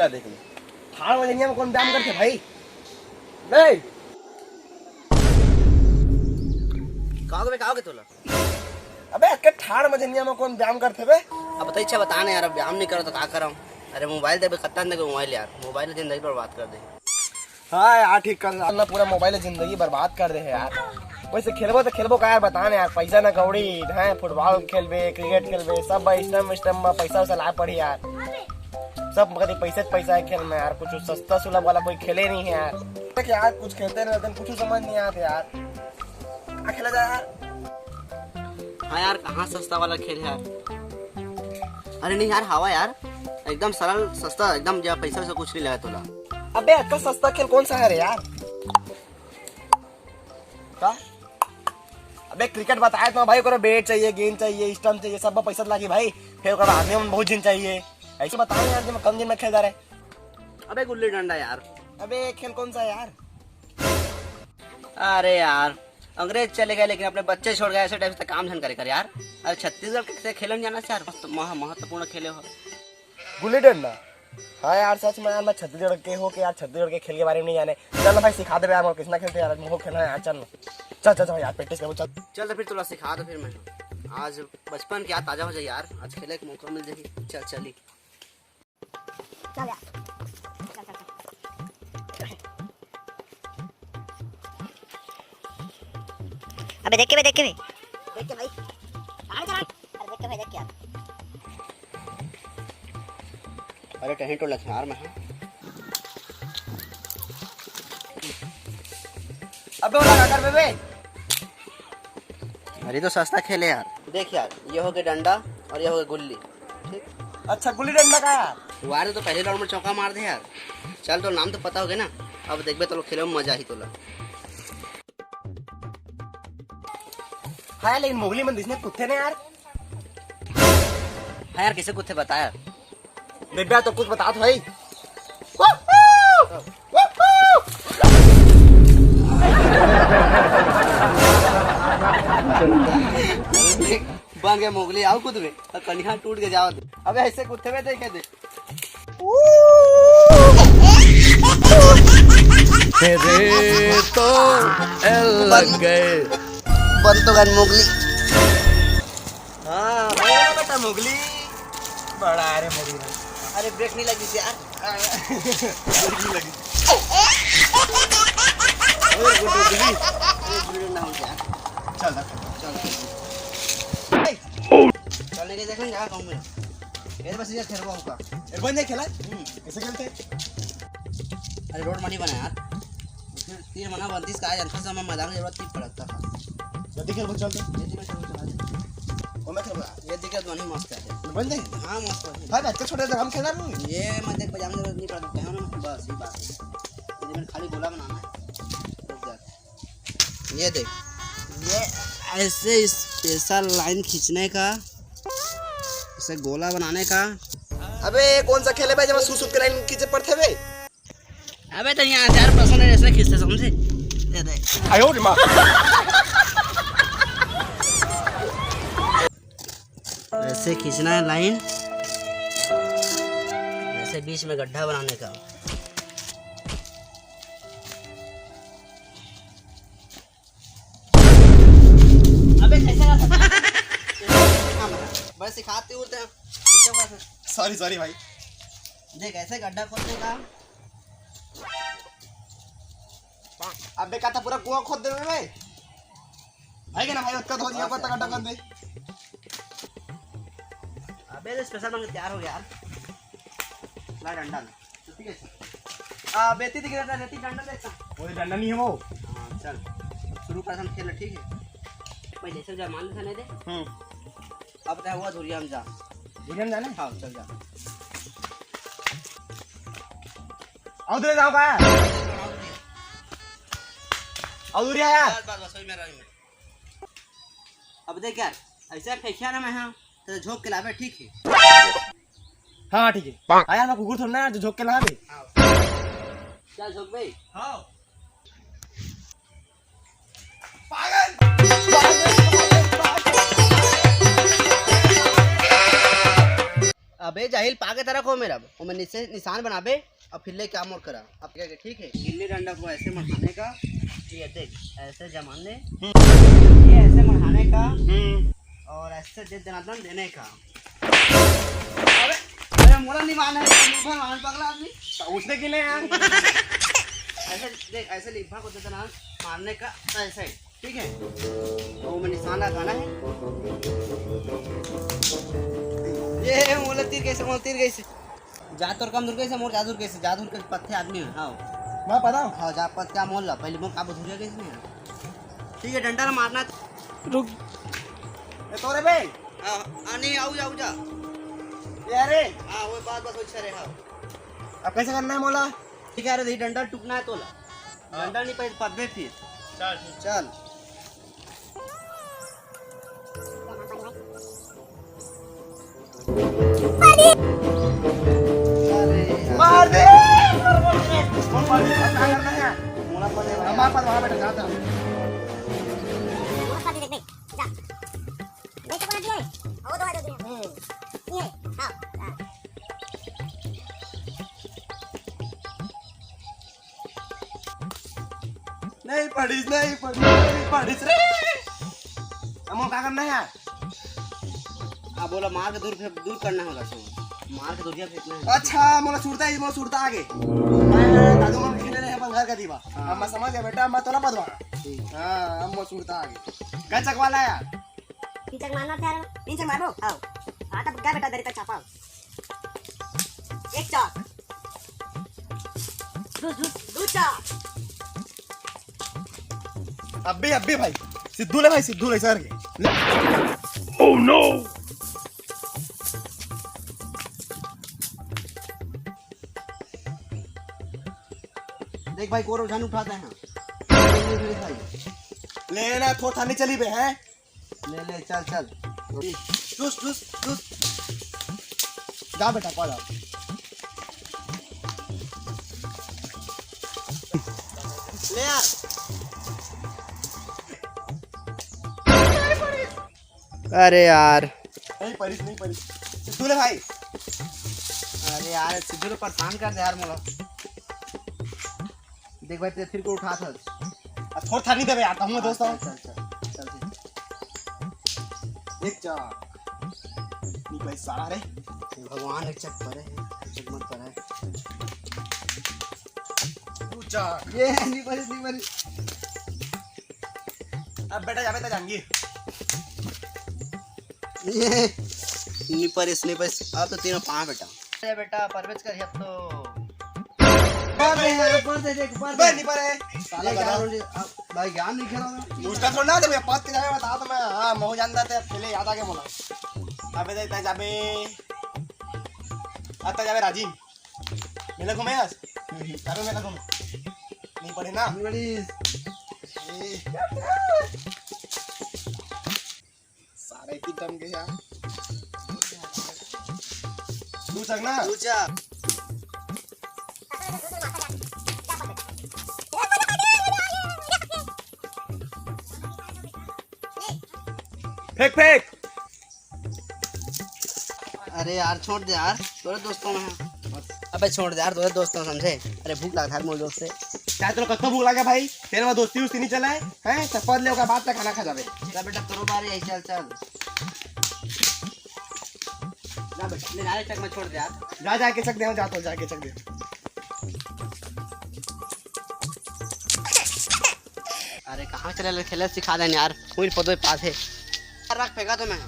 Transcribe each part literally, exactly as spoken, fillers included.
देख ले, ठाड़ मजनिया में कौन व्यायाम करथे भाई? नहीं। का होगे, का होगे तोला? अबे, अतका ठाड़ मजनिया में कौन व्यायाम करथे बे? अब बताई, अच्छा बता ना यार, अब व्यायाम नहीं करो तो का करम? अरे मोबाइल देबे, कत्ता देबे मोबाइल यार, मोबाइल जिंदगी बर्बाद कर दे। हाँ यार, ठीक कर ना, पूरा मोबाइल जिंदगी बर्बाद कर दे है यार। वैसे खेलबो तो खेलबो का यार, बता ना यार, पैसा ना कौड़ी है, फुटबॉल खेलबे, क्रिकेट खेलबे, सब बा स्टम्प स्टम्प में पैसा वैसा लाए पड़ी यार। सब कति पैसे पैसा है खेल में यार, कुछ सस्ता सुलभ वाला कोई खेले नहीं है यार। देख यार, कुछ खेलते नहीं रहते, कुछ समझ नहीं आते यार, क्या खेला जाए यार? हाँ यार, कहाँ सस्ता वाला खेल है यार? अरे नहीं यार, हवा यार, एकदम सरल सस्ता, एकदम जा पैसा वैसा कुछ नहीं लगा तोला। अबे अतका सस्ता खेल कौन सा है रे यार? का? अबे क्रिकेट बताए तो भाई, ओकरा बैट चाहिए, गेंद चाहिए, स्टंप चाहिए, सब में पैसा लागी भाई। फिर ओकरा आदमी में बहुत जिन चाहिए। ऐसे बता यार, जब कम दिन में खेल जा रहे। अबे गुल्ली डंडा यार। अबे खेल कौन सा है यार? अरे यार, अंग्रेज चले गए लेकिन अपने बच्चे छोड़ गए, ऐसे टाइप से काम झन करे कर यार। अरे छत्तीसगढ़ के खेलन जाना यार, मस्त मह-, महत्वपूर्ण खेले हो। गुल्ली डंडा। हाँ यार, सच में यार, मैं छत्तीसगढ़ के हो के यार, छत्तीसगढ़ के खेल के बारे में नहीं जाने। चल ना भाई, सिखा दे यार, मोर किसना खेलते यार, मोको खेलना है यार, चल ना। चल, चल, चल यार, प्रैक्टिस करो, चल। चल तो फिर तोला सिखा दो फिर मैं। आज बचपन के याद ताजा हो जाए यार, आज खेले के मौका मिल जाए। चल, चली। चल यार। चल, चल, चल। अबे देख के बे, देख के बे। देख के भाई। आगे चला। अरे देख के भाई, देख के यार। अरे टहीं टोला छार में है। अबे ओला का करबे बे? अरे तो सस्ता खेले यार। देख यार, ये हो गए डंडा और ये हो गए गुल्ली। ठीक। अच्छा, गुल्ली डंडा का यार? वारे तो पहले राउंड में चौका मार दे यार। चल, तो नाम तो पता हो गया ना, अब देखबे तो लोग खेले में मजा ही तोला। हाँ यार, लेकिन मोगली मन दिसने कुत्ते ने यार। हाँ यार, कैसे कुत्ते बता यार? बेब्या तो कुछ बता तो भाई। बन गया मोगली, आओ खुद में। अब कनिहा टूट के जाओ दे। अबे ऐसे कुत्ते में देखे दे। मेरे तो एल लग गए। बन तो गन मोगली। हाँ, बड़ा बेटा मोगली। बड़ा, अरे मोगली भाई। अरे ब्रेक नहीं लगी थी यार। ब्रेक नहीं लगी। अरे गोटो गिरी। अरे ब्रेक ना हो गया। चल, चल। चल। चल, लेके देखेंगे, आ गाँव में। ये बस ये खेलवा होगा। ये बन जाए खेला? हम्म। कैसे खेलते? अरे रोड मनी बना यार। उसमें तीन मना बनतीस का आज अंतर समय मैदान की जरूरत नहीं पड़ता था। जल्दी खेल, चल तो। जल्दी में चलो, चला दे। वो मैं खेलवा। ये दिखे ध्वनि मस्त है। बन जाए? हाँ, मस्त है। भाई, बच्चे छोटे थे, हम खेला नहीं। ये मैं देख, पजामा जरूरत नहीं पड़ता, पहनो ना, बस, ये बात है। ये मैंने खाली गोला बनाना है। रुक जा। ये देख, ये ऐसे स्पेशल लाइन खींचने का, इसे गोला बनाने का। अबे, कौन सा खेल है भाई, जब सूत सूत के लाइन खींचे पड़ते बे? अबे, तो यहाँ हजार प्रश्न है, ऐसे खींचते समझे? ये देख। आयो रे माँ। ऐसे खींचना है लाइन, ऐसे बीच में गड्ढा बनाने का। अबे कैसे कर सकता है? बस सिखाते उड़ते हैं। सॉरी, सॉरी भाई। देख, ऐसे गड्ढा खोदने का। अबे का था, पूरा कुआं खोद देवे भाई। भाई के ना भाई, उसका धो दिया, हाँ, पत्ता सर। काटा कर दे। अबे तो स्पेशल बन के तैयार हो गया यार। ला डंडा ला। ठीक है। आ, बेटी दिख रहा था, रेती डंडा देखता। वो डंडा नहीं है वो। हाँ, चल। शुरू कर, हम खेल, ठीक है? पहले से जा, मान लेता नहीं दे। हम्म। अब तय हुआ धुरिया में जा। धुरिया में जाना है? हाँ, चल जा। और उधर जाओ का? और उधर आया? बस, बस, बस, वही मेरा, वही मेरा। अब देख यार, ऐसे फेंकिया ना मैं, हाँ, तो झोंक के लावे, ठीक है? हाँ, ठीक है। हाँ यार, मैं कुकुर थोड़ा ना यार, जो झोंक के लावे। हाँ। क्या झोंक भाई? हाँ। पागल! अबे जाहिल, पाके तरह को मेरा, वो मैं निशे-, निशान बनाबे और फिर लेके आ मोर करा। अब क्या, ठीक है, गिल्ली डंडा को ऐसे मढ़ाने का, ये देख, ऐसे जमाने, हम्म। ये ऐसे मढ़ाने का, हम्म। और ऐसे दे दनादन देने का। अबे, अरे मोला नहीं मारना है, निर्भय मान पगला आदमी। तो उसने के लिए यार। ऐसे देख, ऐसे लिखा को दे दनादन मारने का, ऐसे। ठीक है, तो मैं निशान लगाना है। ये मोला तीर कैसे, मोला तीर कैसे? जा तोर कम दूर कैसे, मोर जा दूर कैसे, जा दूर कैसे, पत्थे आदमी है। हाँ। मैं पता हूँ। हाँ, जा पत्थे मोल ला, पहले मोर काबू धुरिया कैसे नहीं है? ठीक है, डंडा ला मारना। रुक। ए, तोरे बे। हाँ, हाँ, नहीं, आऊ जा, आऊ जा। ये अरे। हाँ, वो बात बस अच्छा रहे, हाँ। अब कैसे करना है मोला? ठीक है, अरे, ये डंडा टूकना है तोला। हाँ। डंडा नहीं पाए, पदबे फिर। चल, ठीक। चल। अरे यार। मार दे। कौन मार दे? क्या करना है? मोला पदे भाई। हमारे पास वहाँ बैठा जाता हूँ। मोला पदे देख, देख, जा। देख, पकड़ दिया है। वो दो है, दो, दो है। हम्म। ये, हाँ, हाँ। नहीं पढ़िस, नहीं पढ़िस, नहीं पढ़िस रे। अब मोला का करना है यार? हाँ, बोला, मार के दूर फेंक, दूर करना होगा सो। मार के दूरिया फेंकना है। अच्छा, मोला सुरता ही, मोला सुरता आगे। मैं दादू मन खेले रहे अपन घर का दीवा। हाँ। अब मैं समझ गया बेटा, मैं तोला पदवा। ठीक। हाँ, अब मोला सुरता आगे। गचक वाला यार। पिचक मारना था यार। पिचक मारबो? आओ। हाँ, तब क्या बेटा, दरिता छापा। एक चाक। दू, दू, दू चाक। अब्बे, अब्बे भाई, सिद्धू ले भाई, सिद्धू ले सर के। ले। Oh no! देख भाई, कोरो जान उठाता है। ले ना, थोथा नहीं चली बे, हैं? ले, ले, चल, चल। चूस, चूस, चूस। जा बेटा, पा जा। ले यार। अरे यार। नहीं पढ़िस, नहीं पढ़िस। सिद्धू ले भाई। अरे यार, सिद्धू ले परेशान कर दे यार मोला। देख भाई, तेरे फिर को उठा था। अब थोर थार नहीं देवे यार, हम दोस्त हूँ। चल, चल, चल, चल, ठीक। एक चाक। नहीं भाई, साला रे। भगवान एक चक परे है, एक चक मत परे। दू चाक। ये नहीं परे, नहीं परे। अब बेटा जावे तो जाएंगी। ये नहीं परे, नहीं परे। अब तो तीनों पाँच बेटा। अरे बेटा, परवेज कर अब तो। ऊपर दे, ऊपर दे, देख, ऊपर बे, दे। नहीं परे। साला देख, ज्ञान आप नहीं, अब भाई, ज्ञान नहीं खेला ना। उसका थोड़ा ना, जब ये पद के जावे बता तो मैं, हाँ, मैं हो जानता था, पहले याद आ गया बोला। अबे, देख, तय जाबे। अब तय जाबे राजी। मेला घूमे आज? अबे, मेला घूमे। नहीं पढ़े ना? नहीं पढ़ी। ए। सारे की टम गया। तू चल ना। तू चल। फेंक, फेंक। अरे यार, छोड़ दे यार, तोरे दोस्तों में है। अबे छोड़ दे यार, तोरे दोस्तों समझे। अरे भूख लगा था मोर दोस्त से। चाहे तोरे कत्तो भूख लगा भाई, तेरे में दोस्ती उस्ती नहीं चला है, हैं? चप्पल ले ओकर बाद तक खाना खा जाबे। चल बेटा, तोरो बारी आई, चल, चल। जा बेटा, ले जा, चक में छोड़ दे यार। जा, जाके चक दे, जा तो जाके चक दे। अरे कहाँ चले ले खेले सिखा देन यार, कोई पदो पास है। रख फेंका तो मैं।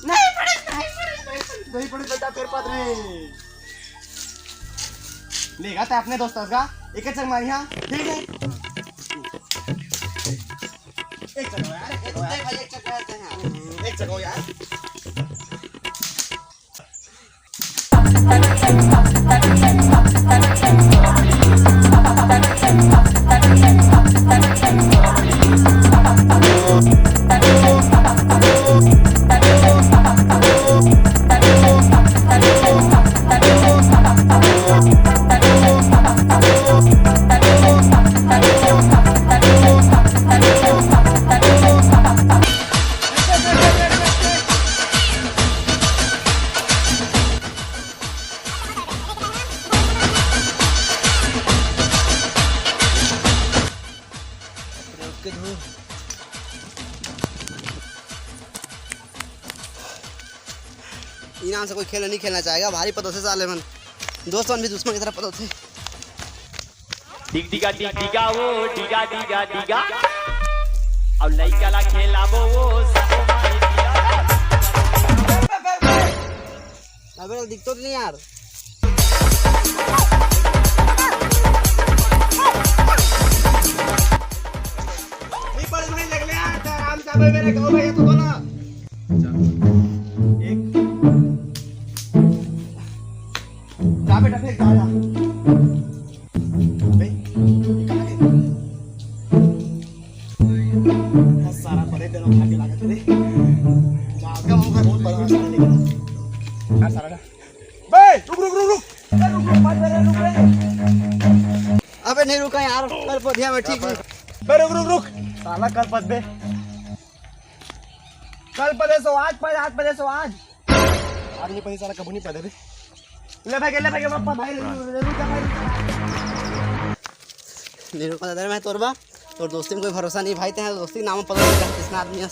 नहीं पड़े, नहीं पड़े, नहीं पड़े, नहीं पड़े बेटा, तेरे पास नहीं। लेगा तो अपने दोस्त का, एक चक मारी, हाँ, ठीक है। एक चक यार, एक चक यार। भाई, एक चक मारते हैं। एक चक यार। के धुन। इनाम से कोई खेल नहीं खेलना चाहेगा, भारी पदों से साले मन। दोस्त मन भी दुश्मन की तरह पदों थे। डिग डिगा डिग डिगा वो, डिगा डिगा डिगा। अब लइका ला खेलाबो वो, सासु माई पिया। अबे दिख तो नहीं यार। नहीं पड़, नहीं लग ले यार, आराम से। अबे मेरे गाँव में ये तो बोला। एक। जा बेटा, फेंक, जा, जा। बे, ये कहाँ गए? सारा बड़े दिनों खा के लागत है रे। जागा होगा, बहुत बड़ा सारा लेकिन। यार, सारा ना। बे, रुक, रुक, रुक, रुक। बे, रुक, रुक, मत, बे, रुक, रुक। अबे नहीं रुका यार, कल पौधिया में ठीक है। बे, रुक, रुक, रुक। साला कल पद बे। कल पदे सो आज पद, आज पदे सो आज। आज नहीं पदे, साला कबू नहीं पदे बे। ले भाई, ले भाई, पापा, भाई, ले, ले, ले, जा भाई। नहीं रुका दादा, मैं तोर बा, तोर दोस्ती में कोई भरोसा नहीं भाई, तेरे दोस्ती के नाम पता नहीं कितना आदमी है।